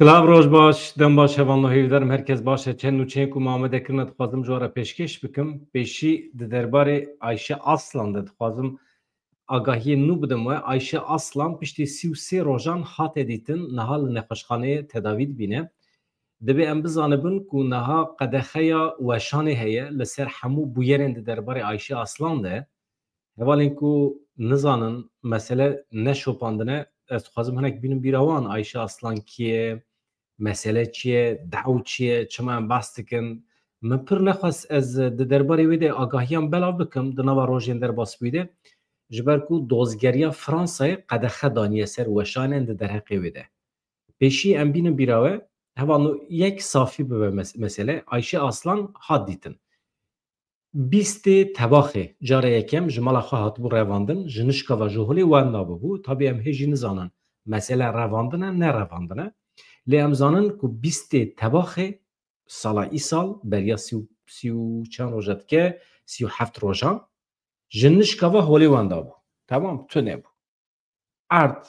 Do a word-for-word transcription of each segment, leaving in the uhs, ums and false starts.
Silav, roj baş, dem baş hevalno, hêvîdarim her kes baş e. Çend nûçeyên ku me amade kirine dixwazim ji we re pêşkêş bikim. Pêşî di derbarê Ayşe Aslan de dixwazim agahiyê nû bidim we. Ayşe Aslan piştî sî û sê rojan hate dîtin, niha li nexweşxaneyê tedavî dibîne. Divê em bizanibin ku niha qedexeya weşanê heye li ser hemû bûyerên di derbarê Ayşe Aslan de. Hevalên ku nizanin, mesele ne şopandin e, ez dixwazim hinek bînim bîra wan, Ayşe Aslan kî ye, mesele çi ye, daw çi ye, çima em behs dikin. Min pir nexwest ez di derbarê wê de agahiyan belav bikim di nava rojên derbas bûyî de, ji ber ku dozgeriya Fransayê qedexe daniye ser weşanên di derheqê wê de. Pêşî em bînin bîra we, hevalno, yek safî bibe mes-, mesele. Ayşe Aslan hat dîtin. Bîstê Tebaxê cara yekem ji mala xwe hatibû revandin, ji nişka ve ji holê wenda bûbû. Tabî em hê jî nizanin mesele revandin e, ne revandin e. Lê em zanin ku bîstê Tebaxê sala îsal, beriya sî û, sî û çend roja dike, sî û heft rojan, ji nişka ve holê wenda bû. Temam, tune bû. Erd,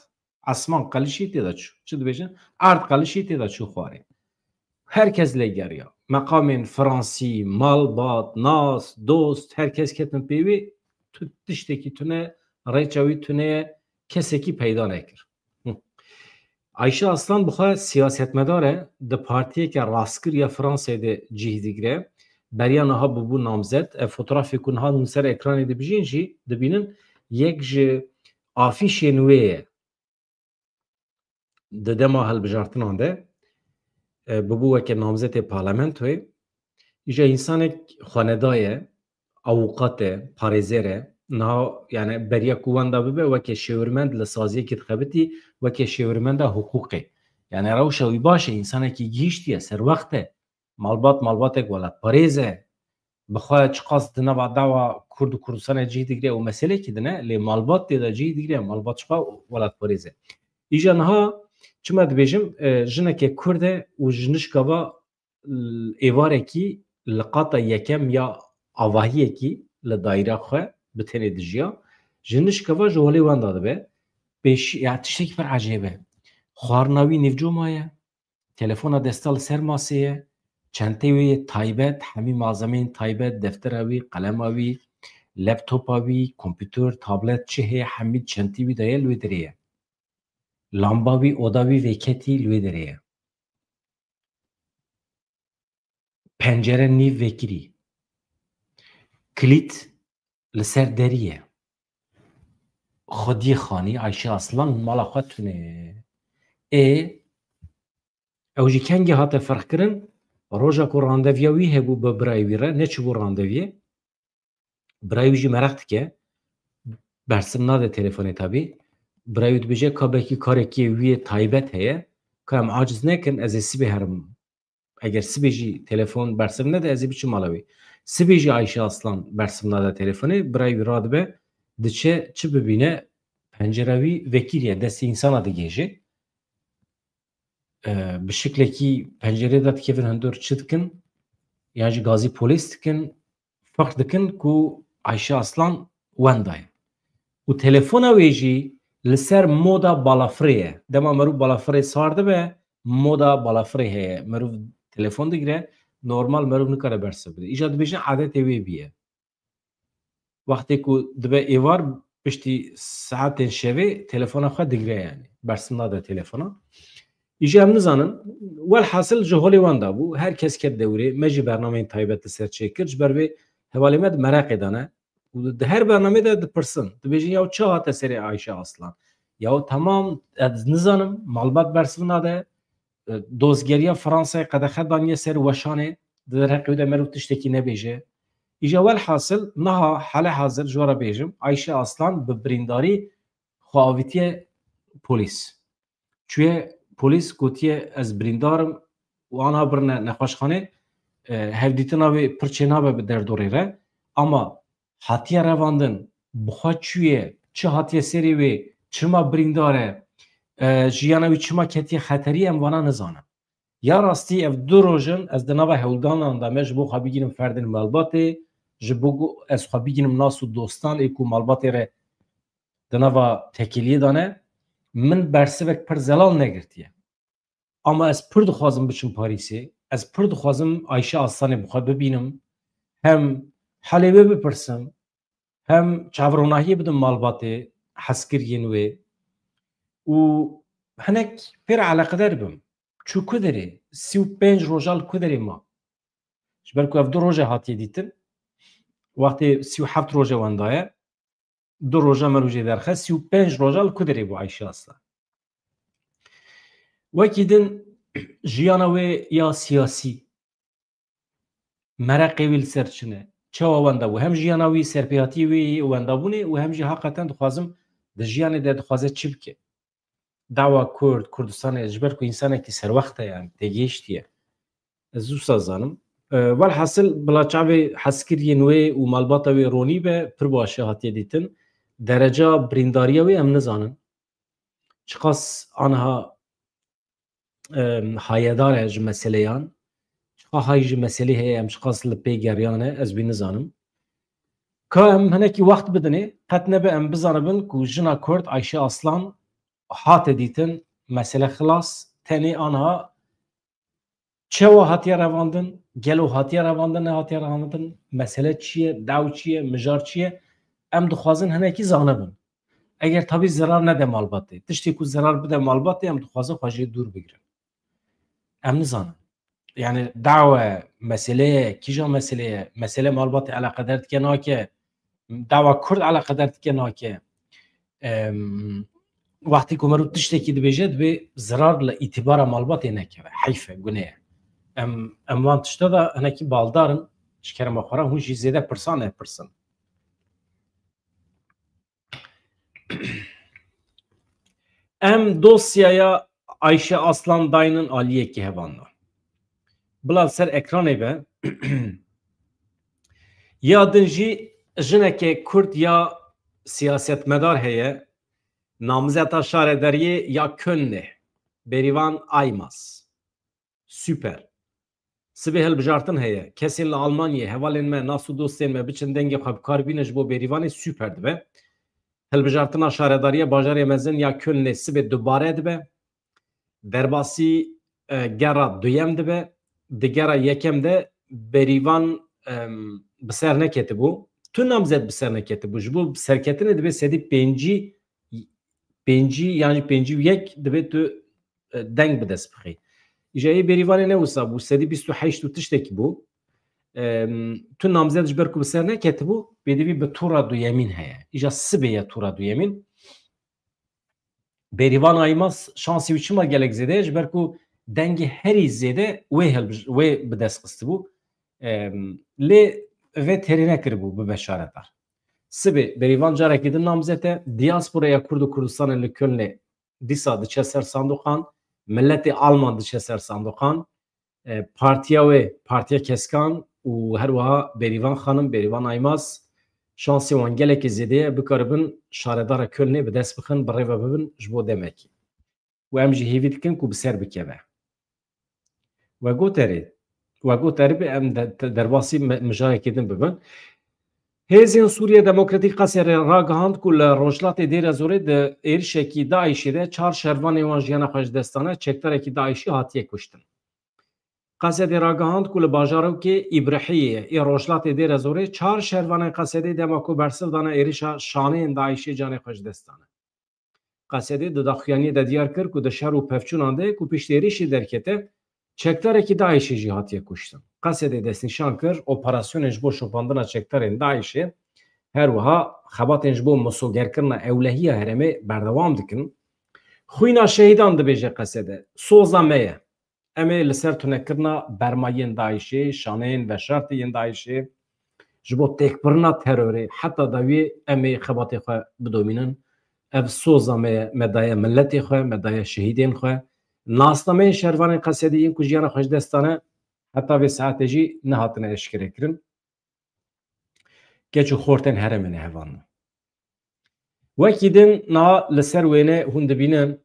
esman qelişî tê de çû. Çi dibêjin? Erd qelişî tê de çû xwarê. Her kes lê geriya. Meqamên fransî, malbat, nas, dost, her kes ketin pê wê, tu-, tiştekî tune, rêça wî tune ye, kesekî peyda nekir. Hı. Ayşe Aslan bi xwe siyasetmedar e, di partiyeke rastgir ya Fransayê de cih digire. Beriya niha bûbû namzet. Ev fotografê ku niha hûn ser ekranê dibijîn jî, dibînin, yek ji afîşên wê ye. Di dema hilbijartinan de, e, bûbû weke namzetê parlamentoyê. Îja însanek xweneda ye, awûqat e, parêzer e. Niha, yani, beriya ku wenda bibe, weke şêwirmend li saziyekê dixebitî, weke şêwirmenda hiqûqê. Yani, rewşa wî baş e, însanekî gihîştî ye, serwext e. Malbat, malbatek welatparêz e. Bi xwe çiqas di nava dawa Kurd û Kurdistanê cih digire û meselekî din e, lê malbat tê de cih digire, malbat çiqa welatparêz e. Îja niha çima dibêjim, e, jineke Kurd e û ji nişka va, l-, êvarekî li qata yekem ya avahiyekî li dayîra xwe bi tenê dijiya. Ji nişka va ji holê wenda dibe. Pêş, ya tiştekî pir ecêb e. Xwarina wî nêvco maye. Telefona desta li ser masê ye. Çenteyê wê yê taybet, hemî malzemeyên taybet, deftera wî, qelema wî, laptopa wî, kompûter, tablet, çi heye, hemî çentê wî de ye, li wê derê ye. Lamba wî, oda wî vêketî, li wê derê ye. Pencere nîv vekirî. Kilît li ser derî ye. Xwediyê xanî Ayşe Aslan mala xwe tune. Ê, ew jî kengî hate ferqkirin? Roja ku randeviya wî hebû bi birayê wî re, neçûbû randeviyê. Birayê wî jî meraq dike. Bersiv nade telefonê tabî. Birayê wî dibêje, ka belkî karekî wî yê taybet heye. Ka em aciz nekin, ez ê sibê herim. Eger sibê jî telefon bersiv nede, ez ê biçim mala wî. Sibê jî Ayşe Aslan bersiv nade telefonê, birayê wî radibe, diçe çi bibîne, pencera wî vekirî ye, destê însana digihêje. E, bi şiklekî pencerê de dikevin hundir çi dikin, yan jî gazî polîs dikin, ferq dikin ku Ayşe Aslan wenda ye. Û telefona wê jî li ser moda balafirê ye. Dema merûv balafirê sar dibe, moda balafirê heye. Merûv telefon digire, normal merûv nikare bersiv bide. Îja dibêjin adetê wê bûye. Wextê ku dibe êvar, piştî saetên şevê telefona xwe digire, yani. Bersiv nade telefona. Îja em nizanin, welhasil ji holê wenda bû. Her kes ket dewrê, me jî bernameyên taybet li ser çêkir. Ji ber vê hevalê me di meraqê de ne. Û di her bernamê de dipirsin. Dibêjin, "Ya çi hate serê Ayşe Aslan?" Ya temam, ez nizanim, malbat bersiv nade. E, dozgeriya Fransayê qedexe daniye ser weşanê, di derheqê wê de merûv tiştekî nebêje. Îja welhasil, niha hale hazir ji we re bêjim, Ayşe Aslan bi birîndarî xwe avîtiye polîs. Çûye polîs, gotiye, "Ez birîndar im" û anha birine nexweşxanê, e, hevdîtina wê pir çênabe bi derdorê re. Ama hatiye revandin, bi xwe çûye, çi hatiye serê wê, çima birîndar e, e, jiyana wî çima ketiye xeterî, em vana nizanin. Ya rastî ev du roj in, ez di nava hewldanan de me ji bo xwe bigînim ferdên malbatê, ji bo ku ez xwe bigînim nas û dostan ê ku malbatê re di nava tekêliyê de ne, min bersivek pir zelal negirtiye. Ama ez pir dixwazim biçim Parîsê. Ez pir dixwazim Ayşe Aslanê bi xwe bibînim. Hem halê wê bipirsim, hem çavronahiyê bidim malbatê hezkiriyên wê. Û hinek pê re eleqedar bim. Çû ku derê, sî û pênc roja li ku derê ma. Ji ber ku ev du roje hatiye dîtin, wextê sî û heft roje wenda ye, du roja me rojê derxe, sî û pênc roja li ku derê bû Ayşe Aslan. Wekî din jiyana wê ya siyasî, mereqê wî li ser çi ne? Çawa wenda bû? Hem jiyana wî, serpêhatiyê wî, wendabûnê û hem jî heqeten dixwazim di jiyanê de dixwaze çi bike? Dawa Kurd, Kurdistanê, ji ber ku însanekî serwext e, yani têgihiştî ye. Ez wisa zanim. E, welhasil bila çavê hezkiriyên wê û malbata wê ronî be, pir baş e hatiye dîtin. Dereca birîndariya wê em nizanin. Çiqas anha, em, hayedar e ji meseleyan. Çiqa hay ji meselê heye, em çiqas li pê geriyan e, ez wî nizanim. Ka em hinekî wext bidinê, qet nebe em bizanibin ku jina Kurd Ayşe Aslan hate dîtin, mesele xilas, tenê anha çewa hatiye revandin, gelo hatiye revandin, nehatiye revandin, mesele çi ye, daw çi ye, mijar çi ye, em dixwazin hinekî zanibin. Eger tabî zerar nede malbatê, tiştê ku zerar bide malbatê, em dixwazin xwe jê dûr bigirin. Em nizanin. Yani dawa meseleye, kîja meseleye, mesele malbatê eleqedar dike nake, dawa Kurd eleqedar dike nake. Em, wextê ku meriv tiştekî dibêje, dibê zirar li îtîbara malbatê nekeve. Heyf e, gune ye. Em, em van tişta da hinekî baldar in, ji kerema xwe re hûn jî zêde pirsan nepirsin. Em dosyaya Ayşe Aslan daynin aliyekî hevan de. Bila li ser ekranê be. Ya din jî jineke Kurd ya siyasetmedar heye, namzeta şaredariyê ya Kölnê, Bêrîvan Aymaz. Super. Sibê hilbijartin heye. Kesên li Almanyê, hevalên me, nas û dostên me biçin dengê xwe bi kar bînin ji bo Bêrîvanê, super dibe. Hilbijartina şaredariya bajarê mezin ya Kölnê sibê dubare dibe. Derbasî, e, gera duyem dibe. Di gera yekem de Bêrîvan, em, bi ser neketibû. Tu namzet bi ser neketibû. Ji bo serketinê dibê sedî pêncî, pêncî yan jî pêncî û yek dibê tu, e, deng bi dest bixî. Îja yê Bêrîvanê ne wisa bû, sedî bîst û heşt û tiştekî bû. Em, tu namzet ji ber ku bi ser neketibû, pêdivî bi tûra duyemîn heye. Îja sibê ye tûra duyemîn. Bêrîvan Aymaz şansî wî çima gelek zêde ye? Ji ber ku dengê herî zêde wê hilbij-, wê bi dest xistibû. Em, lê vê têrê nekiribû bibe şaredar. Sibê Bêrîvan carekî din namzet e. Diasporaya Kurd û Kurdistanê li Kölnê dîsa diçe ser sandoqan. Miletê Alman diçe ser sandoqan. E, partiya wê, Partiya Keskan û her wiha Bêrîvan Xanim, Bêrîvan Aymaz, şansê wan gelekî zêde ye, bikaribin şaredara Kölnê bi dest bixin, bi rê ve bibin ji bo demekî. Û em jî hêvî dikin ku bi ser bikeve. We got erê, we got erê, em de, de, derbasî mi-, mijarekê din bibin. Hêzên Sûriye Demokratîk Qesedê ragihand ku li Rojhilatê Dêrezorê di êrişekî DAIŞê de çar şervanên wan jiyana xwe ji dest dane, çekdarekî DAIŞê hatiye kuştin. Qesedê ragihand ku li bajarokê Îbrihiyê ê Rojhilatê Dêrezorê çar şervanên Qesedê dema ku bersiv dane êrişa şaneyên DAIŞê canê xwe ji dest dane. Qesedê di daxuyaniyê de diyar kir ku di şer û pevçûnan de ku piştî êrişê derkete, çekdarekî DAIŞê jî hatiye kuştin. Qesedê destnîşan kir, operasyonên ji bo şopandina çekdarên DAIŞê, her wiha xebatên ji bo misogerkirina ewlehiya herêmê berdewam dikin. Xwîna şehîdan dibêje Qesede, soza me ye. Em ê li ser tunekirina bermayiyên DAIŞê, şaneyên veşartî yên DAIŞê, ji bo têkbirina terorê, heta dawiyê em ê xebatê xwe bidomînin. Ev soza me ye, me daye miletê xwe, me daye şehîdên xwe. Nasnameyên şervanên Qesedê yên ku jiyana xwe ji dest dane, heta vê saetê jî nehatine eşkerekirin. Keç û xortên herêmê ne hevalno. Wekî din niha li ser wêne hûn dibînin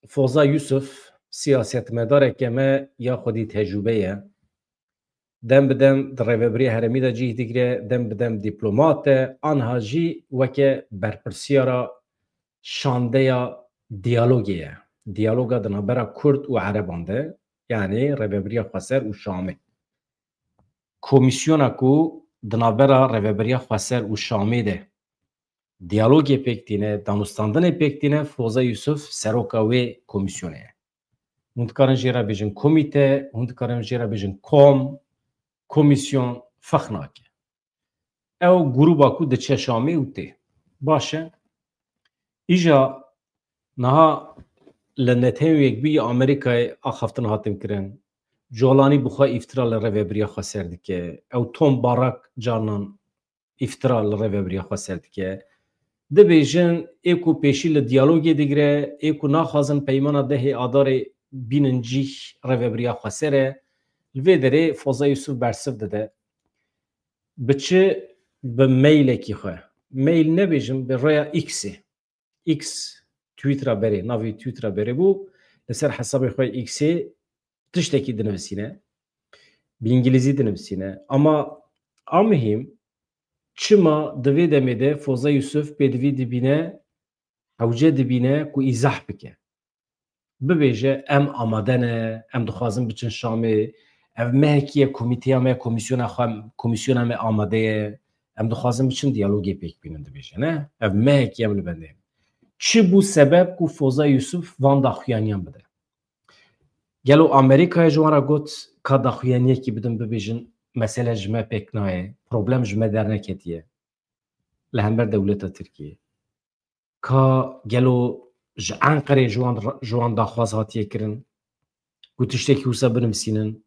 Foza Yusuf, siyasetmedareke me ya xwedî tecrûbe ye. Dem bi dem di rêvebiriya herêmî de cih digire, dem bi dem dîplomat e, anha jî weke berpirsiyara şandeya diyalogê ye. diyaloga di navbera Kurd û Ereban de, yanî Rêvebiriya Xweser û Şamê. Komîsyona ku di navbera Rêvebiriya Xweser û Şamê de diyalogê pêk tîne, danûstandinê pêk tîne, Foza Yusuf seroka wê komîsyonê ye. Hûn dikarin jê re bêjin komîte, hûn dikarin jê re bêjin kom, komîsyon, ferq nake. Ew grûba ku diçe Şamê û tê. Baş e. Îja niha li Netewên Yekbûyî Amerîkayê axaftin hatin kirin. Colanî bi xwe îftira li Rêvebiriya Xweser dike. Ew Tom Barak carinan îftira li Rêvebiriya Xweser dike. Dibêjin ê ku pêşî li diyalogê digire, ê ku naxwazin peymana dehê Adarê bînin cîh, Rêvebiriya Xweser e. Li vê derê Foza Yusuf bersiv dide. Bi çi? Bi mailekî xwe. Mail nebêjim, bi rêya X-ê. X, Twitter-a berê, navê Twitter-a berê bû. Li ser hesabê xwe X-ê tiştekî dinivîsîne. Bi îngilîzî dinivîsîne. Ama a muhîm, çima di vê demê de Foza Yusuf pêdivî dibîne, hewce dibîne ku îzah bike. Bibêje, em amade ne, em dixwazin biçin Şamê, ev mehekî ye, komîteya me, komîsyona xwe, komîsyona me amade ye, em dixwazin biçin diyalogê pêk bînin, dibêje, ne? Ev mehekî em li bendê ne. Çi bû sebeb ku Foza Yusuf van daxuyaniyan bide? Gelo Amerîkayê ji wan re got, ka daxuyaniyekî bidin, bibêjin, mesele ji me pêk nayê, problem ji me derneketiye li hember dewleta Tirkiyê? Ka gelo ji Enqerê ji wan, ji wan daxwaz hatiye kirin ku tiştekî wisa binivîsînin,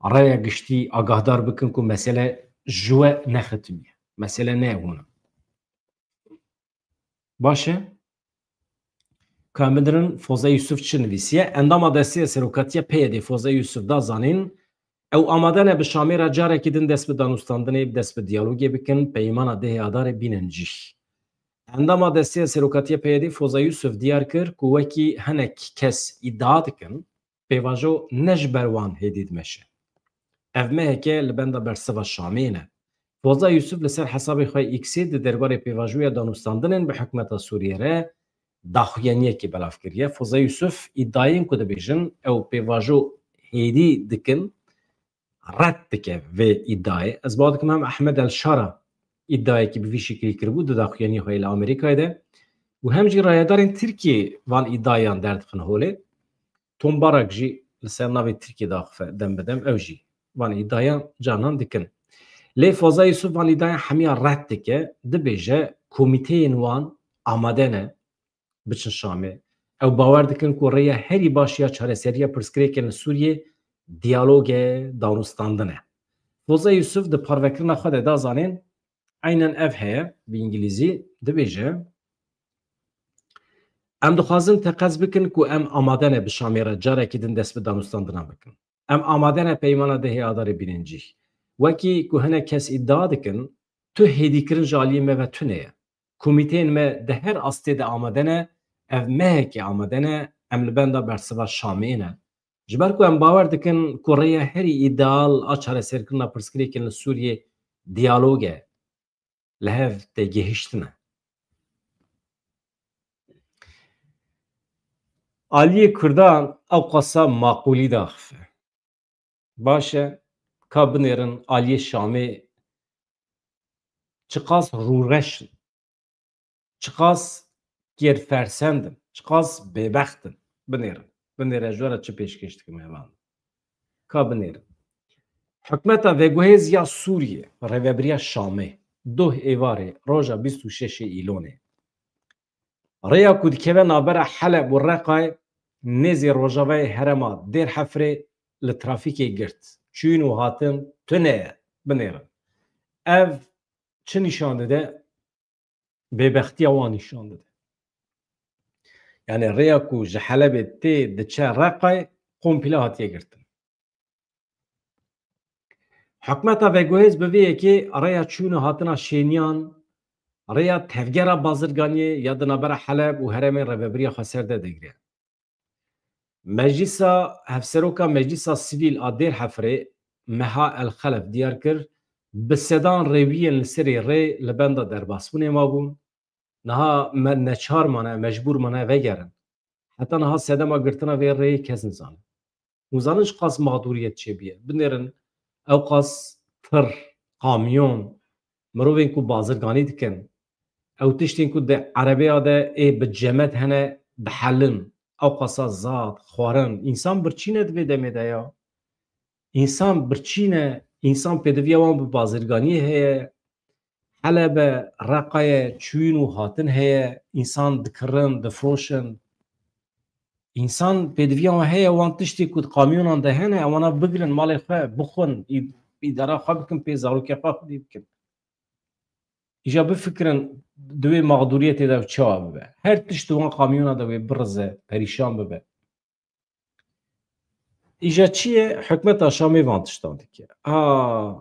raya giştî agahdar bikin ku mesele ji we nexitimiye. Mesele ne hûn e. Baş e. Ka em bidirin Foza Yusuf çi nivîsiye? Endama Desteya Serokatiya P Y D'ê Foza Yusuf da zanîn, ew amade ne bi Şamê re carekî din dest bi danûstandinê, dest bi diyalogê bikin, peymana dehê Adarê bînin cîh. Endama Desteya Serokatiya P Y D'ê Foza Yusuf diyar kir ku wekî hinek kes îdia dikin, pêvajo ne ji ber wan hêdî dimeşe. Ev meheke li benda bersiva Şamê ne. Foza Yusuf li ser hesabê xwe X-ê di derbarê pêvajoya danûstandinên bi hikûmeta Sûriyê re daxuyaniyekê belav kiriye. Foza Yusuf îdiayên ku dibêjin ew pêvajo hêdî dikin, red dike vê îdiayê. Ez bawer dikim hem Ehmed El Şara îdiayekî bi vî şiklî kiribû di daxuyaniya xwe yê li Amerîkayê de û hem jî rayedarên Tirkiyê van îdiayan derdixin holê. Tom Barak jî li ser navê Tirkiyê daxife dem bi dem, ew jî van îdiayan carinan dikin. Lê Foza Yusuf van îdiayan hemiya red dike, dibêje komîteyên wan amade ne biçin Şamê. Ew bawer dikin ku rêya herî baş ya çareseriya pirsgirêkên li Sûriyê diyalog e, danûstandin e. Foza Yusuf di parvekirina xwe de da zanîn, eynen ev heye, bi îngilîzî dibêje, em dixwazin teqez bikin ku em amade ne bi Şamê re carekî din dest bi danûstandinan bikin. Em amade ne peymana dehê Adarê bînin cîh. Wekî ku hinek kes îdia dikin, tu hêdîkirin ji aliyê me ve tune ye. Komîteyên me di her astê de amade ne, ev mehekê amade ne, em li benda bersiva Şamê ne. Ji ber ku em bawer dikin ku rêya herî îdeal a çareserkirina pirsgirêkên li Sûriyê diyalog e, li hev têgihiştin e. Aliyê Kurdan ew qasa maqûlî daxife. Baş e, ka binêrin aliyê Şamê çiqas rûreş in, çiqas kêrfersend in, çiqas bêbext in. Binêrin. Binêre ji we re çi pêşkêş dikim hevalno. Ka binêrin. Hikûmeta veguhêz ya Sûriyê, rêvebiriya Şamê, doh êvarê roja bîst û şeş ê Îlonê, rêya ku dikeve navbera Heleb û Reqayê nêzî rojavayê herêma Dêr Hefrê li trafîkê girt. Çûn û hatin tune ye, binêrin. Ev çi nîşan dide? Bêbextiya wan nîşan dide. Yanî rêya ku ji Helebê tê diçe Reqayê komple hatiye girtin. Hikûmeta veguhêz bi vê yekê rêya çûn û hatina şêniyan, rêya tevgera bazirganiyê ya di navbera Heleb û herêmên Rêvebiriya Xweser de digire. Meclîsa, Hevseroka Meclîsa Sivîl a Dêr Hefrê Meha El Xelef diyar kir, bi sedan rêwiyên li serê rê li benda derbasbûnê mabûn. Niha me neçar mane, mecbûr mane vegerin. Heta niha sedema girtina vê rêyê kes nizane. Hûn zanin ji qas mexdûriyet çêbûye. Binêrin ew qas tir, kamyon, mirovên ku bazirganî dikin, ew tiştên ku di erebeya de ê bi cemet hene dihelin, ew qasa zad, xwarin, însan birçî ne di vê demê de ya. Însan birçî ne, însan pêdiviya wan bi bazirganiyê heye, Helebe, Reqaye, çûyîn û hatin heye, însan dikirin, difroşin. Însan pêdiviya wan heye, wan tiştê ku di kamyonan de hene, ewana bigirin, malê xwe bixwin, î-, îdara xwe bikin, pê zarokê xwe xwedî bikin. Îja bifikirin, di wê mexdûriyetê de çawa bibe? Her tişt di wan kamyona de wê birize, perîşan bibe. Îja çi ye? Hikûmeta Şamê van tiştan dike. A,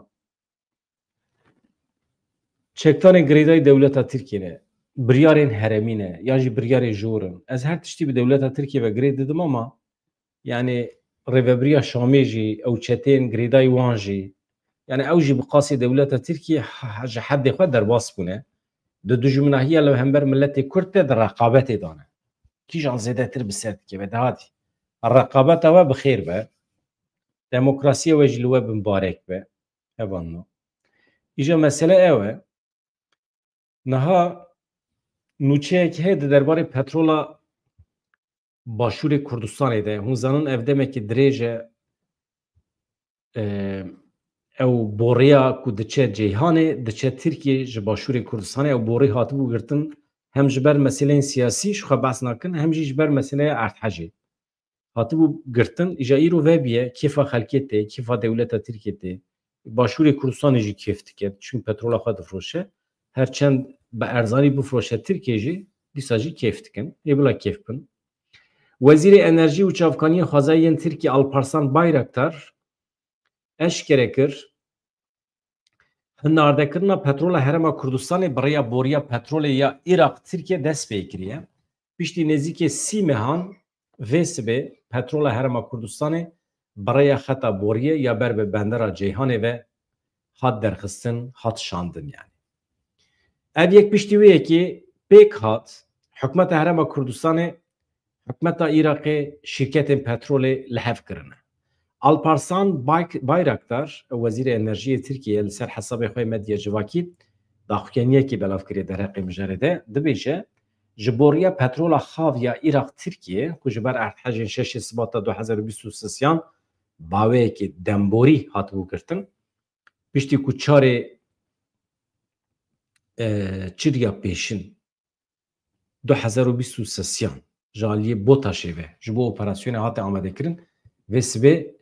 çekdanên girêdayî dewleta Tirkiyê ne, biryarên herêmî ne, yan jî biryarê jor in. Ez her tiştî bi dewleta Tirkiyê ve girê didim ama, yani, rêvebiriya Şamê jî, ew çeteyên girêdayî wan jî, yani, ew jî bi qasî dewleta Tirkiyê ha-, ji hedê xwe derbas bûne. Di dijminahiya li hember miletê Kurd de di reqabetê de ne. Kîjan zêdetir bi ser dikeve, de hatî. Reqabeta we bi xêr be. Demokrasiya we jî li we bi mibarek be. Hevalno. Îja mesele ew e. Niha nûçeyek heye di derbarê petrola Başûrê Kurdistanê de. Hûn zanin ev demekî dirêj e, e, ew boriya ku diçe Ceyhanê, diçe Tirkiyê, ji Başûrê Kurdistanê ew borî hatibû girtin, hem ji ber meseleyên siyasî ji xwe behs nakin, hem jî ji ber meseleya erdhejê hatibû girtin. Îja îro vebiye, kêfa xelkê tê, kêfa dewleta Tirkiyê tê. Başûrê Kurdistanê jî kêf dike, çimkî petrola xwe difroşe. Her çend bi erzanî bifroşe Tirkiyê jî, dîsa jî kêf dikin. Ê bila kêf bin. Wezîrê Enerjî û Çavkaniyê Xwezayê yên Tirkî Alparslan Bayraktar eşkere kir, hinardekirina petrola Herêma Kurdistanê bi rêya boriya petrolê ya Iraq Tirkiye dest pê kiriye. Piştî nêzîkê sî mehan vê sibê petrola Herêma Kurdistanê bi rêya xeta boriyê ya ber bi bendera Ceyhanê ve hat derxistin, hat şandin yani. Ev yek piştî wê yekê pêk hat, hikûmeta Herêma Kurdistanê hikûmeta Iraqê şîrketên petrolê li hev kirine. Alparslan Bayk-, Bayraktar, wezîrê enerjiyê Tirkiyê, li ser hesabê xwe yê medya civakî daxuyaniyekê belav kiriye derheqê mijarê de, dibêje, ji boriya petrola xav ya Iraq Tirkiyê, ku ji ber erdhejên şeşê Sibata du hezar û bîst û sêyan baweyekê demborî hatibû girtin, piştî ku çarê, e, çirya pêşin du hezar û bîst û sêyan ji aliyê BOTAŞê ve ji bo operasyonê hate amadekirin, vê sibê,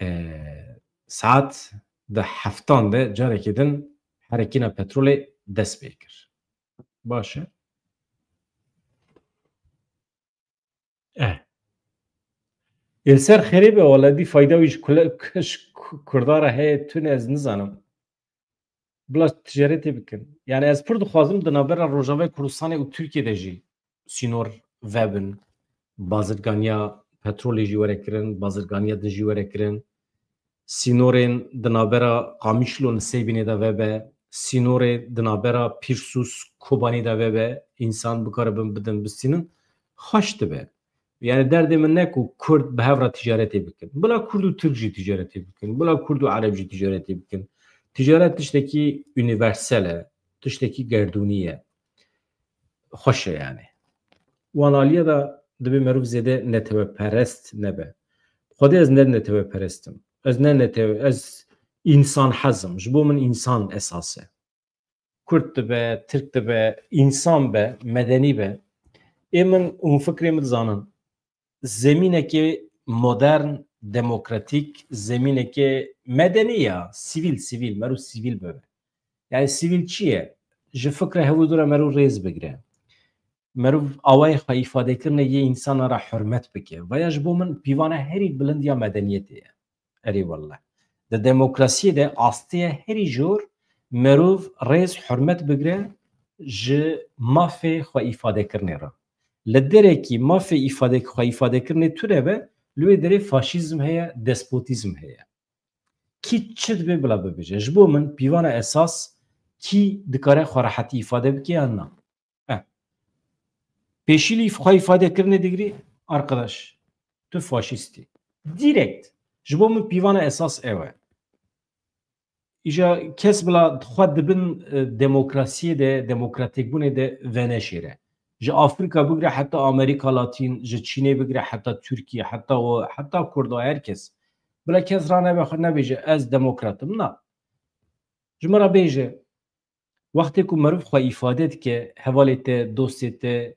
e, saet di heftan de carekê din herekîna petrolê dest pê kir. Baş e. Eh. Ê li ser xêrê be, wele dî fayda wî ji kule-, ji ku-, Kurda re heye tune ez nizanim. Bila ticaretê bikin. Yani ez pir dixwazim di navbera Rojavayê Kurdistanê û Tirkiyê de jî sînor vebin. Bazirganiya petrolê jî were kirin, bazirganiya din jî were kirin. Sînorên di navbera Qamişlo Nisêbînê de vebe, sînorê di navbera Pîrsûs Kobanî de vebe, însan bikaribin bidin bistînin, xweş dibe. Yani derdê min ne ku Kurd bi hev re ticaretê bikin. Bila Kurd û Tirk jî ticaretê bikin. Bila Kurd û Ereb jî ticaretê bikin. Ticaret tiştekî unîversel e, tiştekî gerdûnî ye. Xweş e yani. Wan aliyê de dibê merov zêde neteweperest nebe. Xwedê ez ne neteweperest im. Ez ne netewe-, ez însan hez im. Ji bo min însan esas e. Kurd dibe, Tirk dibe, însan be, medenî be. Ê min û fikrê min dizanin. Zemînekê modern, demokratîk, zemînekê medenî ya, sivîl, sivîl, merû sivîl bibe. Yani sivîl çi ye? Ji fikra hevûdû re merû rêz bigire. Merû awayê xwe îfadekirinê yê însana re hurmet bike. Vaya ji bo min pîvana herî bilind ya medeniyetê ye. Erê wallah. Di demokrasiyê de astê ye herî jor merûv rêz hurmet bigire ji mafê xwe îfadekirinê re. Li derekî mafê îfade-, xwe îfadekirinê tune be, li wê derê faşîzm heye, despotîzm heye. Kî çi dibe bila bibêje. Ji bo min pîvana esas kî dikare xwe rehetî îfade bike yan na. Eh. Pêşîlî xwe îfade kirinê digirî, arkadaş, tu faşîstî. Direkt. Ji bo min pîvana esas ew e. Îja kes bila xwe dibin, e, demokrasiyê de, demokratîkbûnê de veneşêre. Ji Afrîka bigire heta Amerîka Latîn, ji Çînê bigire heta Tirkiye, heta o, heta Kurda, her kes. Bila kes ranebe xwe nebêje, ez demokrat im. Na. Ji min re bêje, wextê ku meriv xwe îfade dike, hevalê te, dostê te,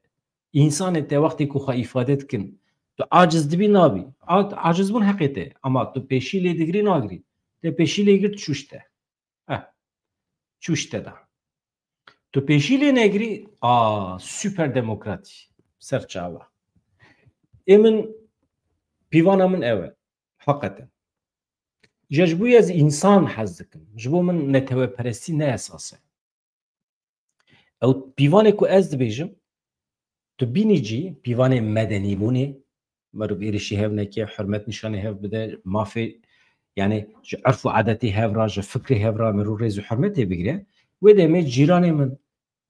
însanê te wextê ku xwe îfade dikin, tu aciz dibî, nabî. A-, acizbûn heqê te, ama tu pêşî lê digirî, nagirî. Te pêşî lê girt, çûş te. Eh, çûş te da. Tu pêşî lê negirî, a, super demokratî. Ser çava. Ê min, pîvana min ew e. Heqeten. Îja ji bo ez însan hez dikim. Ji bo min neteweperestî ne esas e. Ew pîvanê ku ez dibêjim, tu bînî cî, pîvanê medenîbûnê, meriv êrişî hev neke, hurmet nîşanê hev bide, mafê, yani ji erf û adetê hev re, ji fikrê hev re meriv rêz û hurmetê bigire, wê demê cîranê min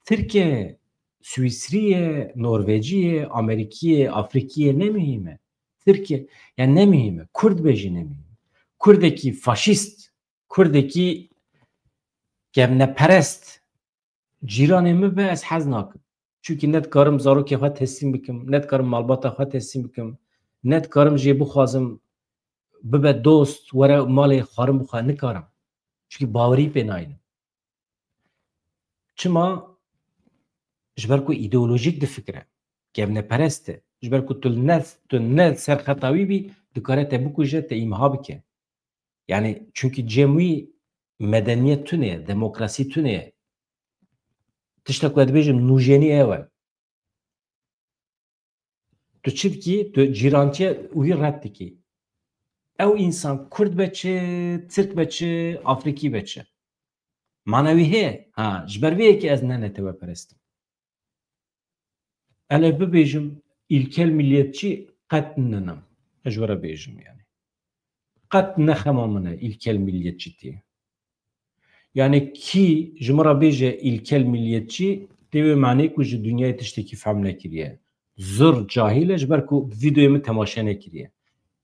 Tirk e, Swîsrî ye, Norvecî ye, Amerîkî ye, Afrîkî ye, ne muhîm e. Tirk e, yani ne muhîm e. Kurd be jî ne muhîm e. Kurdekî faşîst, Kurdekî kevneperest cîranê min be, ez hez nakim. Çunkî ne dikarim zarokê xwe teslîm bikim, ne dikarim malbata xwe teslîm bikim, ne dikarim jê bixwazim bibe dost, were malê xwarin bixwe, nikarim. Çunkî bawerî pê naynim. Çima? Ji ber ku îdeolojîk difikire, kevneperest e. Ji ber ku tu ne, tu ne ser xeta wî bî, dikare te bikuje, te îmha bike. Yani, çunkî cem wî medeniyet tune ye, demokrasî tune ye. Tişta ku ez dibêjim nûjenî ew e. Tu çi dikî? Tu cîrantiye wî red dikî. Ew însan Kurd be çi, Tirk be çi, Afrîkî be çi. Mana wî heye. Ha, ji ber vê yekê ez ne neteweperest im. Ele bibêjim, îlkel milliyetçî qet ninim. Ez ji we re bêjim yani. Qet ne xema min e îlkel milliyetçîtî. Yani kî ji min re bêje îlkel milliyetçî, tê wê manê ku ji dinyayê tiştekî fehm nekiriye. Zir cahil e, ji ber ku vîdeoyê min temaşe nekiriye.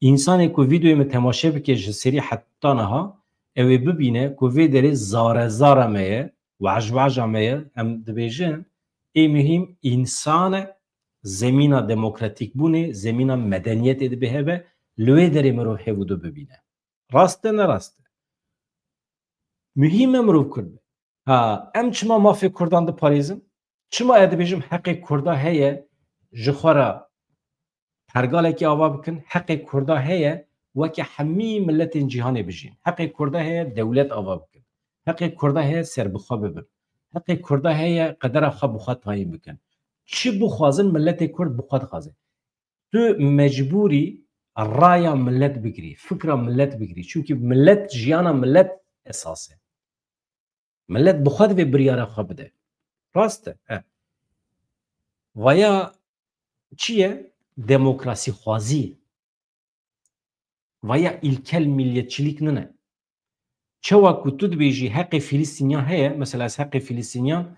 Însanê ku vîdeoyê min temaşe bike ji serî heta niha, ew ê bibîne ku vê derê zare zara me ye, wehc wehca me ye, em dibêjin, ê muhîm însan e, zemîna demokratîkbûnê, zemîna medeniyetê dibe hebe, li wê derê mirov hev û du bibîne. Rast e, ne rast e? Muhîm e mirov Kurd be. Ha, em çima mafê Kurdan diparêzin? Çima ez dibêjim heqê Kurda heye ji xwe re pergalekî ava bikin, heqê Kurda heye weke hemî miletên cîhanê bijîn. Heqê Kurda heye dewlet ava bikin. Heqê Kurda heye serbixwe bibin. Heqê Kurda heye qedera xwe bi xwe tayîn bikin. Çi bixwazin, miletê Kurd bi xwe dixwaze. Tu mecbûrî raya milet bigirî, fikra milet bigirî. Çunkî milet, jiyana milet esas e. Milet bi xwe divê biryara xwe bide. Rast e. He. Vaya çi ye? Demokrasîxwazî. Vaya îlkel milliyetçilik nine. Çawa ku tu dibêjî heqê Filistîniyan heye, mesela ez heqê Filistîniyan,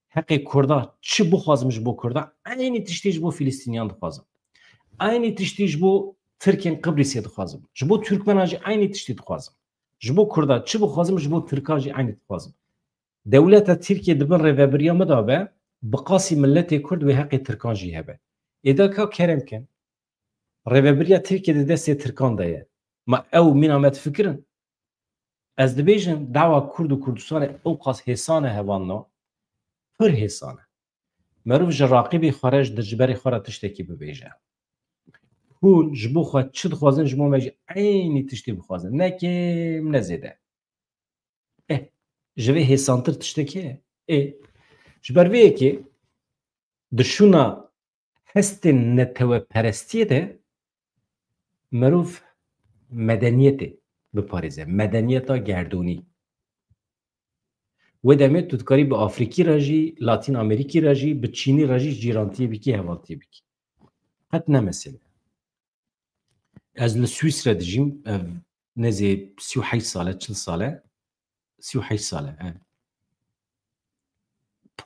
heqê Kurda çi bixwazim ji bo Kurda, eynî tiştî ji bo Filistîniyan dixwazim. Eynî tiştî ji bo Tirkên Qibrîsê dixwazim. Ji bo Tirkmenan jî eynî tiştî dixwazim. Ji bo Kurda çi bixwazim, ji bo Tirkan jî eynî dixwazim. Dewleta Tirkiye di bin rêvebiriya min de be, bi qasî miletê Kurd wê heqê Tirkan jî hebe. Êda ka kerem kin, rêvebiriya Tirkiye di destê Tirkan de ye. Ma ew mîna me difikirin? Ez dibêjim, dawa Kurd û Kurdistanê ew qas hêsan e hevalno, pir hêsan e. Meriv ji raqîbê xwe re, ji dijberê xwe re tiştekî bibêje. Hûn ji bo xwe çi dixwazin, ji bo me jî eynî tiştê bixwazin. Ne kêm, ne zêde. Eh, ji vê hêsantir tiştek heye? Ê, ji ber vê yekê di şûna hestên neteweperestiyê de mirov medeniyetê biparêze, medeniyeta gerdûnî. Wê demê tu dikarî bi Afrîkî re jî, Latîn Amerîkî re jî, bi Çînî re jî cîrantiyê bikî, hevaltiyê bikî. Qet ne mesele. Ez li Swîsre dijîm, ev nêzî sî û heşt sal e, çil sal e. Sî û heşt sal e, he.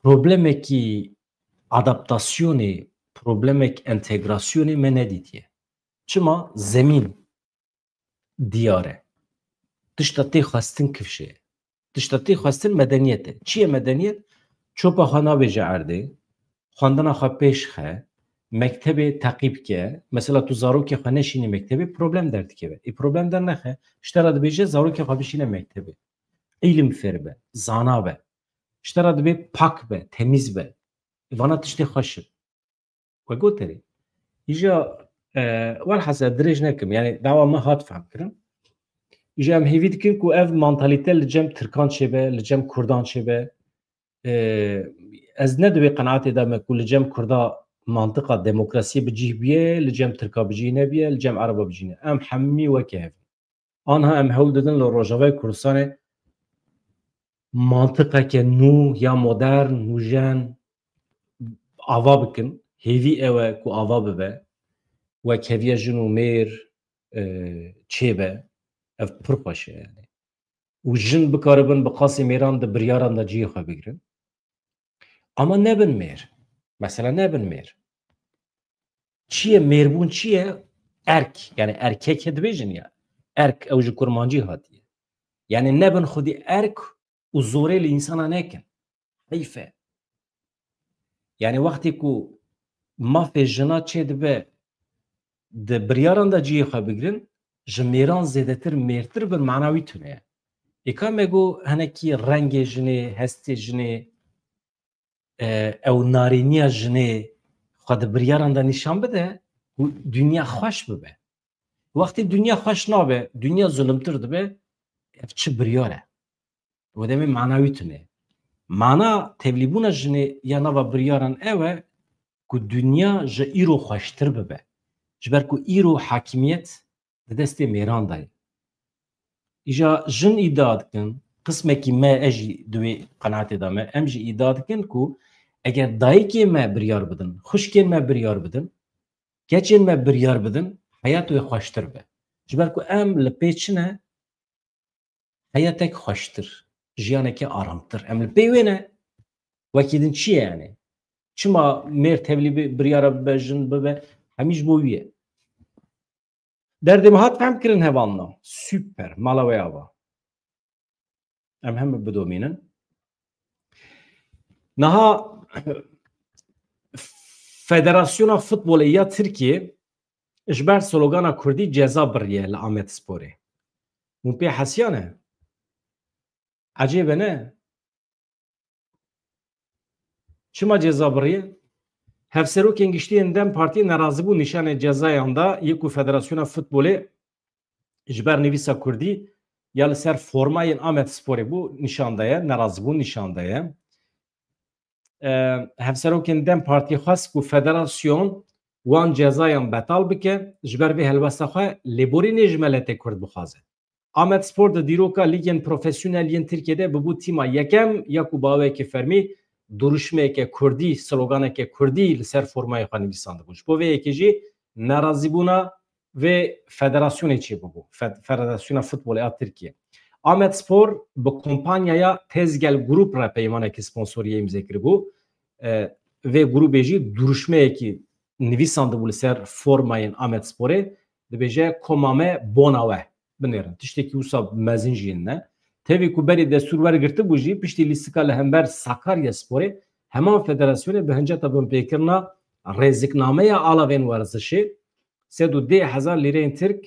Problemekî adaptasyonê, problemek entegrasyonê me nedîtiye. Çima? Zemîn diyar e. Tişta tê xwestin kifşê ye. Tişta tê xwestin medeniyet e. Çi ye medeniyet? Çopa xwe nabêje erdê, xwendina xwe pêş xe, mektebê teqîb ke. Mesela tu zarokê xwe neşînî mektebê, problem derdikeve. Ê problem dernexe, ji te re dibêje zarokê xwe bişîne mektebê. Îlim fêr be, zana be. Ji te re dibê pak be, temîz be. Vana tiştê xweş in. We got erê. Îja, e, welhasel dirêj nekim. Yani dawa me hat fehm kirin. Îja em hêvî dikin ku ev mantalîte li cem Tirkan çêbe, li cem Kurdan çêbe. E, ez ne di wê qenaetê de me ku li cem Kurda mantiqa demokrasiyê bi cih bûye, li cem Tirka bi cih nebiye, li cem Ereba bi cih ne. Em hemî weke hev in. Anha em hewl didin li Rojavayê Kurdistanê mantiqeke nû ya modern, nûjen ava bikin. Hêvî ew e ku ava bibe. Wekheviya jin û mêr, e, çêbe. Ev pir xweş e yani. Û jin bikaribin bi qasî mêran di biryaran de cihê xwe bigrin. Ama nebin mêr. Mesela nebin mêr. Çi ye mêrbûn, çi ye? Erk. Yani erkek dibêjin ya. Erk ew ji kurmancî hatiye. Yani nebin xwedî erk û zorê li însana nekin. Heyf e. Yani wextê ku mafê jina çê dibe di biryaran de cihê xwe bigrin, ji mêran zêdetir mêrtir bin, mana wî tune ye. Ê ka me got hinekî rengê jinê, hestê jinê, e, ew narîniya jinê xwe di biryaran de nîşan bide û dinya xweş bibe. Wextê dinya xweş nabe, dinya zulumtir dibe, ev çi biryar e? Wê demê mana wî tune. Mana tevlîbûna jinê ya nava biryaran ew e ku dinya ji îro xweştir bibe. Ji ber ku îro hakimiyet di destê mêran de ye. Îja jin îdia dikin, qismekî me, ez jî di wê qenaetê de me, em jî îdia dikin ku eger dayikê me biryar bidin, xwişkên me biryar bidin, keçên me biryar bidin, heyat wê xweştir be. Ji ber ku em li pê çi ne? Heyatek xweştir, jiyaneke aramtir. Em li pê wê ne? Wekî din çi ye yani? Çima mêr tevlî bi-, biryara bibe, jin bibe? Hemî ji bo wî ye. Derdê me hat fehm kirin hevalno. Super. Mala we ava. Em hemû bidomînin. Niha Federasyona Futbolê ya Tirkiyê ji ber slogana Kurdî ceza biriye li Amedsporê. Hûn pê hesiyane? Ecêb e ne? Çima ceza biriye? Hevserokên giştî yên DEM Partiyê nerazîbûn nîşanê cezayan da, yê ku Federasyona Futbolê ji ber nivîsa Kurdî ya li ser formayên Amedsporê bû nîşan daye, nerazîbûn nîşan daye. E, hevserokên DEM Partiyê xwest ku federasyon wan cezayan betal bike, ji ber vê helwesta xwe lêborînê ji miletê Kurd bixwaze. Amedspor di dîroka lîgên profesyonel yên Tirkiyê de bibû tîma yekem ya ku bi awayekî fermî duruşmeyeke Kurdî, sloganeke Kurdî li ser formayê xwe nivîsandibû. Ji bo vê yekê jî nerazîbûna vê federasyonê çêbûbû. Fed-, Federasyona Futbolê a Tirkiyê. Amedspor bi kompanyaya Tezgel Group re peymanekî sponsoriyê îmze kiribû. E, vê grûbê jî duruşmeyekî nivîsandibû li ser formayên Amedsporê. Dibêje, koma me bona we. Binêrin. Tiştekî wisa mezin jî ne. Tevî ku berê destûr wergirtibû jî, piştî lîstika li hember Sakaryasporê, heman federasyonê bi hinceta binpêkirina rêziknameya alavên werzişê sed û deh hezar lîreyên Tirk,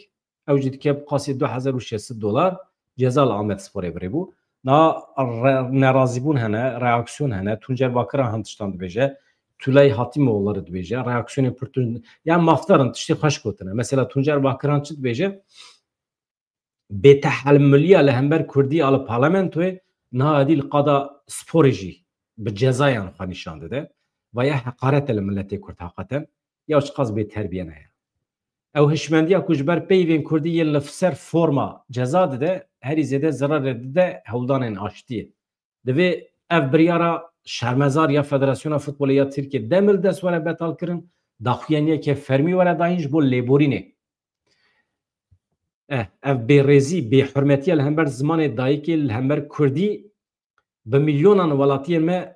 ew jî dike bi qasî du hezar û şeş sed dolar, ceza li Amedsporê birêbû. Na re-, nerazîbûn hene, reaksiyon hene. Tuncer Bakiran hin tiştan dibêje. Tulay Hatîmoğulları dibêje. Reaksiyonên pir tund. Ya mafdar in, tiştê xweş gotine. Mesela Tuncer Bakiran çi dibêje? Bêtehemiliya li hember Kurdî a li parlamentoyê niha êdî li qada sporê jî bi cezayan xwe nîşan dide. Vaya heqaret e li miletê Kurd heqeten. Ya çiqas bêterbiye ne ya. Ew hişmendiya ku ji ber peyvên Kurdî yên li ser forma ceza dide, herî zêde zirarê dide hewldanên aştiyê. Divê ev biryara şermezar ya Federasyona Futbolê ya Tirkiye demil dest were betal kirin, daxuyaniyeke fermî were dayîn ji bo lêborînê. Eh, ev bêrêzî, bêhurmetiya li hember zimanê dayikê, li hember Kurdî bi milyonan welatiyên me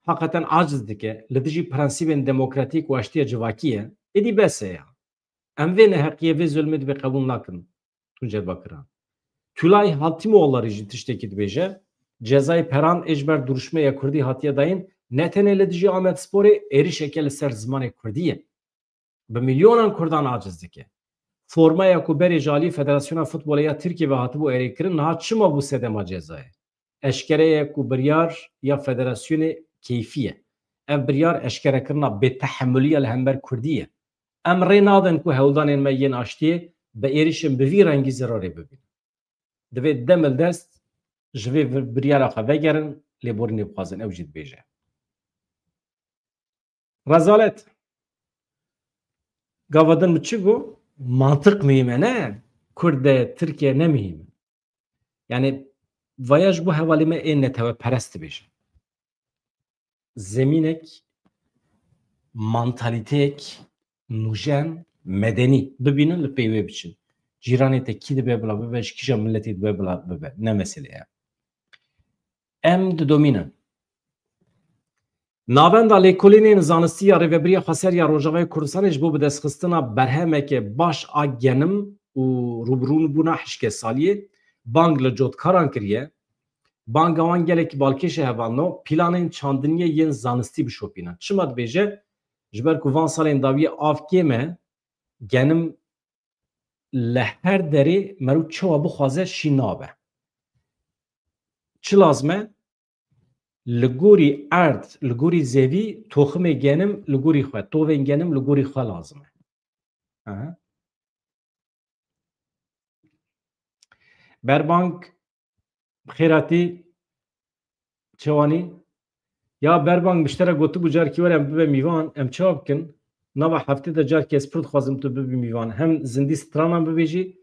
heqeten aciz dike, li dijî prensîbên demokratîk û aştiya civakî ye, êdî bes e ya. Em vê neheqiyê, vê zulmê dibê qebûl nakin. Tuncer Bakiran. Tulay Hatîmoğulları jî tiştekî dibêje, cezayê peran ê ji ber duruşmeya kurdî hatiye dayîn, ne tenê li dijî Amedsporê, êrişeke li ser zimanê kurdî ye. Bi milyonan kurdan aciz dike. Formaya ku berê ji alî Federasyona Futbolê ya Tirkiyê ve hatibû erêkirin, niha çima bû sedema cezayê? Eşkere ye ku biryar ya federasyonê keyfî ye. Ev biryar eşkerekirina bêtehemulî ya li hember kurdî ye. Em rê nadin ku hewldanên me yên aştiyê bi êrişên bi vî rengî zirarê bibînin. Divê demildest ji vê vir-, biryara xwe vegerin, lêborînê bixwazin, ew jî dibêje. Rezalet. Gava din min çi got? Mantiq muhîm e, ne? Kurd e, Tirkiye ne muhîm e. Yani, vaya ji bo hevalê me ê neteweperest dibêjin. Zemînek, mantalîteyek nûjen, medenî bibînin, li pey wê biçin. Cîranê te kî dibe bila bibe, ji kîja miletî dibe bila bibe. Ne meselê ye. Em didomînin. Navenda Lêkolînên Zanistî ya Rêvebiriya Xweser ya Rojavayê Kurdistanê ji bo bidestxistina berhemeke baş a genim û rûbirûbûna hişkesaliyê bang li cotkaran kiriye. Banga wan gelekî balkêş e hevalno, planên çandiniyê yên zanistî bişopînin. Çima dibêje? Ji ber ku van salên dawiyê av kêm e, genim li her derê meriv çawa bixwaze şî nabe. Çi lazim e? Li gorî erd, li gorî zevî toximê genim li gorî xwe, tovên genim li gorî xwe lazim e. Aha. Berbank, xêratî, çewanî? Ya Berbank, min ji te re gotibû carkî were em bibe mîvan, em çawa bikin? Nava heftê de carkî ez pir dixwazim tu bibî mîvan. Hem zindî stranan bibêjî,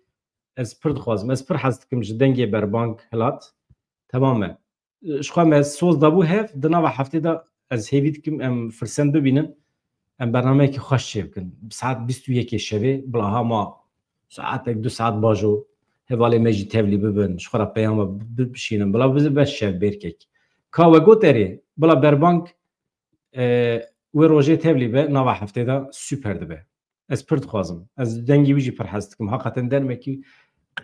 ez pir dixwazim. Ez pir hez dikim ji dengê Berbank Hilat. Temam e. Ji xwe me soz dabû hev, di nava heftê de ez hêvî dikim em firsend bibînin, em bernameyekî xweş çêbikin. Saet bîst û yekê şevê, bila ha ma saetek, du saet bajo, hevalê me jî tevlî bibin, ji xwe re peyama bi-, bişînin, bila bibe şev bêrkek. Ka we got erê, bila Berbank, e, wê rojê tevlî be, nava heftê de super dibe. Ez pir dixwazim. Ez dengê wî jî pir hez dikim. Heqeten dermekî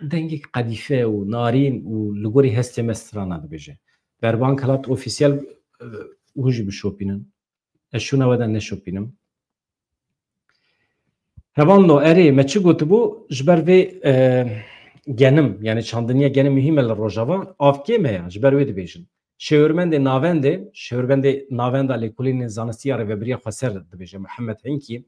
dengek qedîfe û narîn û li gorî hestê me strana dibêje. Berbank Hilat ofîsyel, e, hûn jî bişopînin. Ez şûna we de neşopînim. Hevalno, erê, me çi gotibû? Ji ber vê, e, genim, yani çandiniya genim muhîm e li Rojava, av kêm e ya, ji ber wê dibêjin. Şêwirmendê navendê, şêwirmendê navenda Lêkolînên Zanistî ya Rêvebiriya Xweser dibêje Mihemed Hinkî,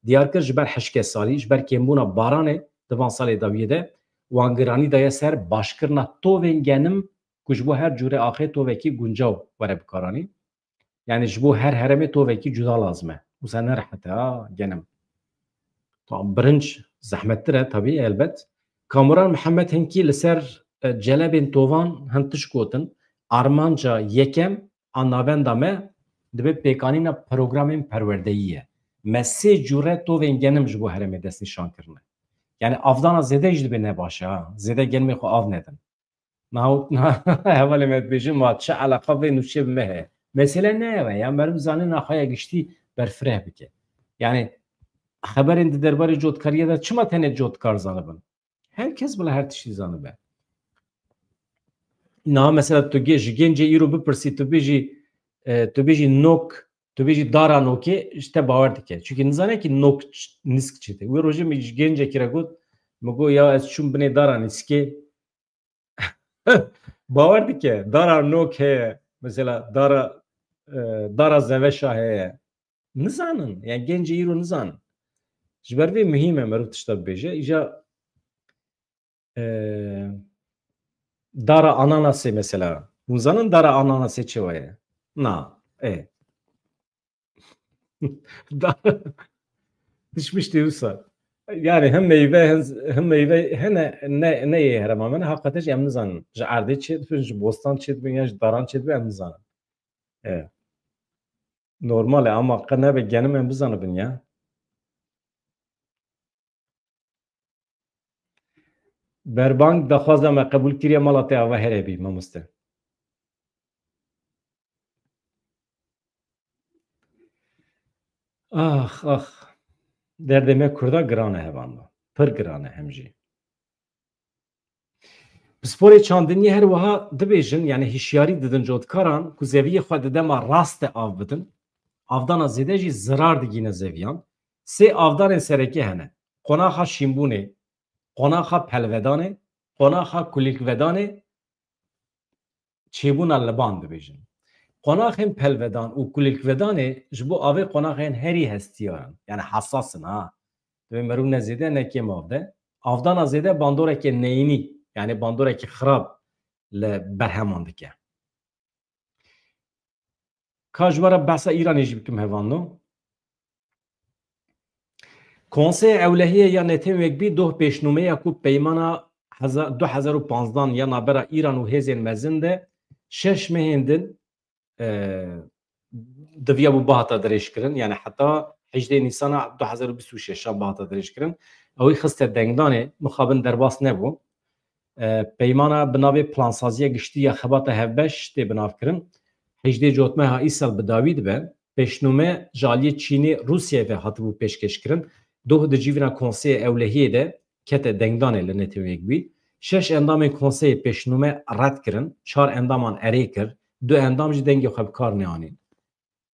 diyar kir ji ber hişkesalî, ji ber kêmbûna baranê di van salê dawiyê de wan giranî daye ser başkirina tovên genim ku ji bo her cûre axê tovekî guncaw were bikaranîn. Yani ji bo her heremê tovekî cuda lazim e. Wisa ne rehet e, ha, genim. Tam birinc zehmettir e, tabii, elbet. Kamuran Mihemed Hinkî li ser, e, celebên tovan hin tişt gotin. Armanca yekem a navenda me dibe pêkanîna programên perwerdeyî ye. Me sê cûre tovên genim ji bo herêmê destnîşan kirine. Yani avdana zêde jî dibe ne baş e, ha. Zêde genimê xwe av nedin. Niha, niha hevalê me dibêjin, ma çi eleqa vê nûçê bi me heye? Mesele ne ew e. Ya meriv zanîna xwe ya giştî berfireh bike. Yani xeberên di derbarê cotkariyê de çima tenê cotkar zanibin? Her kes bila her tiştî zanibe. Niha mesela tu ge-, ji gencê îro bipirsî, tu bêjî, e, tu bêjî nok, tu bêjî dara nokê, ji te bawer dike. Çunkî nizane kî nok ç-, nîsk çi tê. Wê rojê min ji gencekî re got, min got, ya ez çûm binê dara nîskê, bawer dike, dara nok heye, mesela dara, e, dara zeveşa heye. Nizanin, yani gencê îro nizanin. Ji ber vê muhîm e meriv tişta bibêje. Îja, e, dara ananasê mesela. Hûn zanin dara ananasê çi ye? Na, e. Da-, Pişmiştî wisa. Yani hem meyve, hem, hem meyve, hene ne, ne yê herema me ne, hakikaten jî em nizanin. Ji erdê çêdibin, ji bostan çêdibin, ya ji daran çêdibin, em nizanin. E. Normal e, ama qe nebe genim em bizanibin ya. Berbank daxwaza me qebûl kiriye, mala te ava here bî, mamoste. Ax, ax. Derdê me Kurda giran e hevando. Pir giran e hem jî. Pisporê çandiniyê her wiha dibêjin, yani hişyarî didin cotkaran ku zeviyê xwe di dema rast de av bidin. Avdana zêde jî zirar digîne zeviyan. Sê avdanên sereke hene. Qonaxa şînbûnê, qonaxa pelvedanê, qonaxa kulîlkvedanê, çêbûna liban dibêjin. Qonaxên pelvedan û kulîlkvedanê ji bo avê qonaxên herî hestiyar in. Yani hesas in ha. Divê merû ne zêde ne kêm av de. Avdana zêde bandoreke neyînî, yani bandoreke xirab li berheman dike. Ka ji we re behsa Îranê jî bikim hevando. Konseyê Ewlehiyê ya Netewên Yekbî doh pêşnûmeya ku peymana heza-, du hezar û panzdan ya navbera Îran û hêzên mezin de şeş mehên din, e, diviya bû bihata dirêjkirin, yani heta hejdê Nîsana du hezar û bîst û şeş bihata dirêjkirin. Ew ê xiste dengdanê, mixabin derbas nebû. E, peymana bi navê Plansaziya Giştî ya Xebata Hevbeş tê binavkirin. Hejdê Cotmeha îsal bi dawî dibe. Pêşnûme ji aliyê Çînê Rûsyayê ve hatibû pêşkêşkirin. Doh di civîna Konseyê Ewlehiyê de kete dengdanê li Netewên Yekbûyî. Şeş endamên Konseyê pêşnûme red kirin, çar endaman erê kir, du endam jî dengê xwe bi kar neanîn.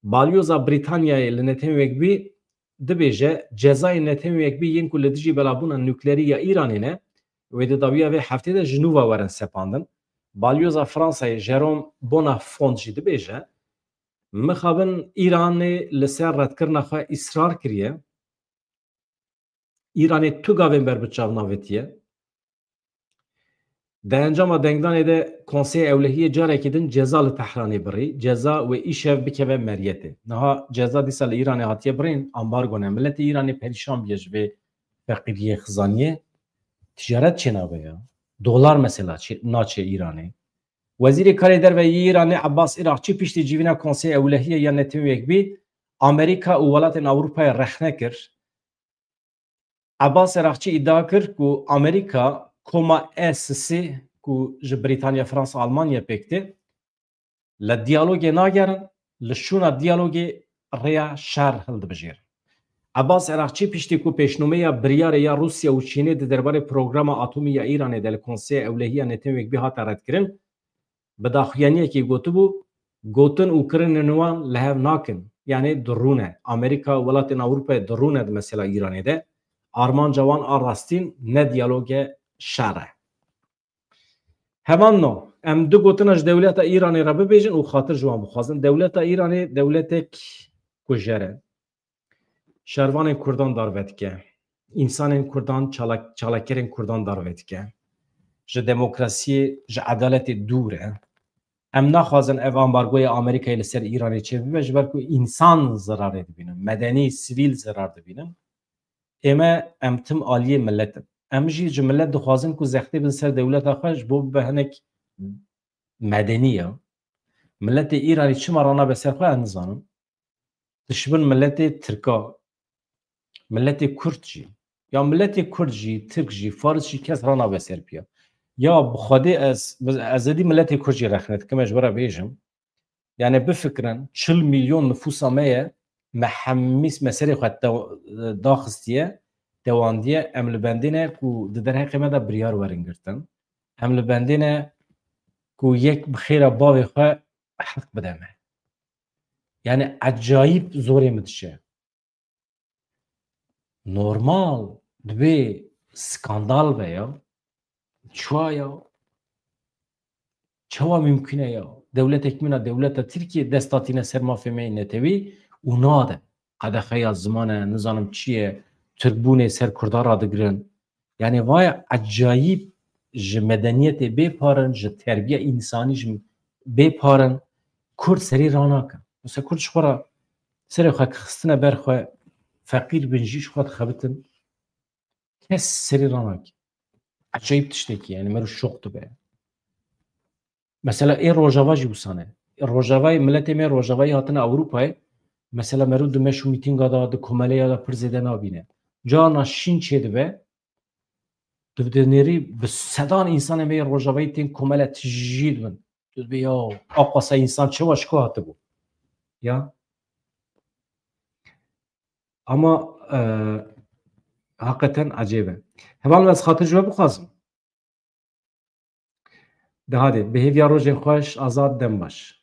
Balyoza Brîtanyayê li Netewên Yekbûyî dibêje, cezayên Netewên Yekbûyî yên ku li dijî belabûna nuklerî ya Îranê ne, wê di dawiya vê heftê de ji nû ve werin sepandin. Balyoza Fransayê Jérôme Bonnafont jî dibêje, mixabin Îranê li ser redkirina xwe îsrar kiriye. Îranê tu gavên ber bi çav navêtiye. Di encama dengdanê de Konseyê Ewlehiyê carekî din ceza li Tehranê birî, ceza wê îşev bikeve meriyetê. Niha ceza dîsa li Îranê hatiye birîn, ambargo ne. Miletê Îranê perîşan bûye ji vê feqîriyê xizaniyê. Ticaret çênabe ya. Dolar mesela çê-, naçe Îranê. Wezîrê Karê Derve yê Îranê Abbas Îraqçî piştî civîna Konseyê Ewlehiyê ya Netewên Yekbûyî Amerîka û welatên Ewropayê rexne kir. Abbas Îraqçî îdia kir ku Amerîka koma S S, ku ji Brîtanya, Fransa, Almanya pêk tê, li diyalogê nagerin, li şûna diyalogê rêya şer hildibijêrin. Abbas Îraqçî piştî ku pêşnûmeya biryarê ya Rûsya û Çînê di derbarê programa atomî ya Îranê de li Konseyê Ewlehiya Netewên Yekbûyî hate redkirin, bi daxuyaniyekê gotibû, gotin û kirinên wan li hev nakin. Yanî dirûne. Amerîka û welatên Ewropayê dirûne di mesela Îranê de. Armanca wan a rastîn ne diyaloge, şer e. Heman no, em du gotina ji dewleta Îranê re bibêjin û xatir ji wan bixwazin. Dewleta Îranê dewletek kujer e. Şervanên Kurdan darve dike. Însanên Kurdan, çalak-, çalakkerên Kurdan darve dike. Ji demokrasiyê, ji edaletê dûr e. Em naxwazin ev ambargoya Amerîkayê li ser Îranê çêbibe, ji ber ku însan zirarê dibînin, medenî, sivîl zirar dibînin. Ême, em tim aliyê milet in. Em jî ji milet dixwazin ku zextê bin ser dewleta xwe ji bo bibe hinek medenî ya. Miletê Îranî çima ranabe ser xwe, ez nizanim. Dişibin miletê Tirka, miletê Kurd jî, ya miletê Kurd jî, Tirk jî, Faris jî kes ranabe ser piya. Ya bi Xwedê ez, ez êdî miletê Kurd jî rexne dikim, ez ji we re bêjim. Yani bifikirin, çil milyon nifûsa me ye, me hemî me serê xwe te-, daxistiye, tewandiye, em li bendê ne ku di derheqê me de biryar werin girtin. Em li bendê ne ku yek bi xêra bavê xwe heq bide me. Yani ecayîb zorê min diçe. Normal, dibê skandal be ya. Çawa ya? Çawa mümkün e ya? Dewletek mina, dewleta Tirkiye dest datîne ser mafê me yê netewî û nade. Qedexeya ziman e, nizanim çi ye, Tirkbûnê ser Kurda radigirin. Yani vay ecayîb ji medeniyetê bê par in, ji terbiya însanî jî bê par in. Kurd serî ranakin. Mesela Kurd ji xwe re serê xwe xistine ber xwe, feqîr bin jî ji xwe dixebitin. Kes serî ranake. Ecayîb tiştekî, yani mero şok dibe. Mesela ê Rojava jî wisa ne. Ê Rojavayê, miletê me Rojavayê hatine Ewropayê. Mesela mero di meş û mîtînga de, di komeleya de pir zêde nabîne. Carna şîn çêdibe, tu dinêrî bi sedan însanê me yê Rojavayê tên komele tijî dibin. Tu dibê ya, aqasa însan çawa ji ku hatibû? Ya. Ama e, hakikaten ecêb e. Heval, ez xatir ji we bixwazim. De hadi, bi hêviya rojên xweş, Azad, dem baş.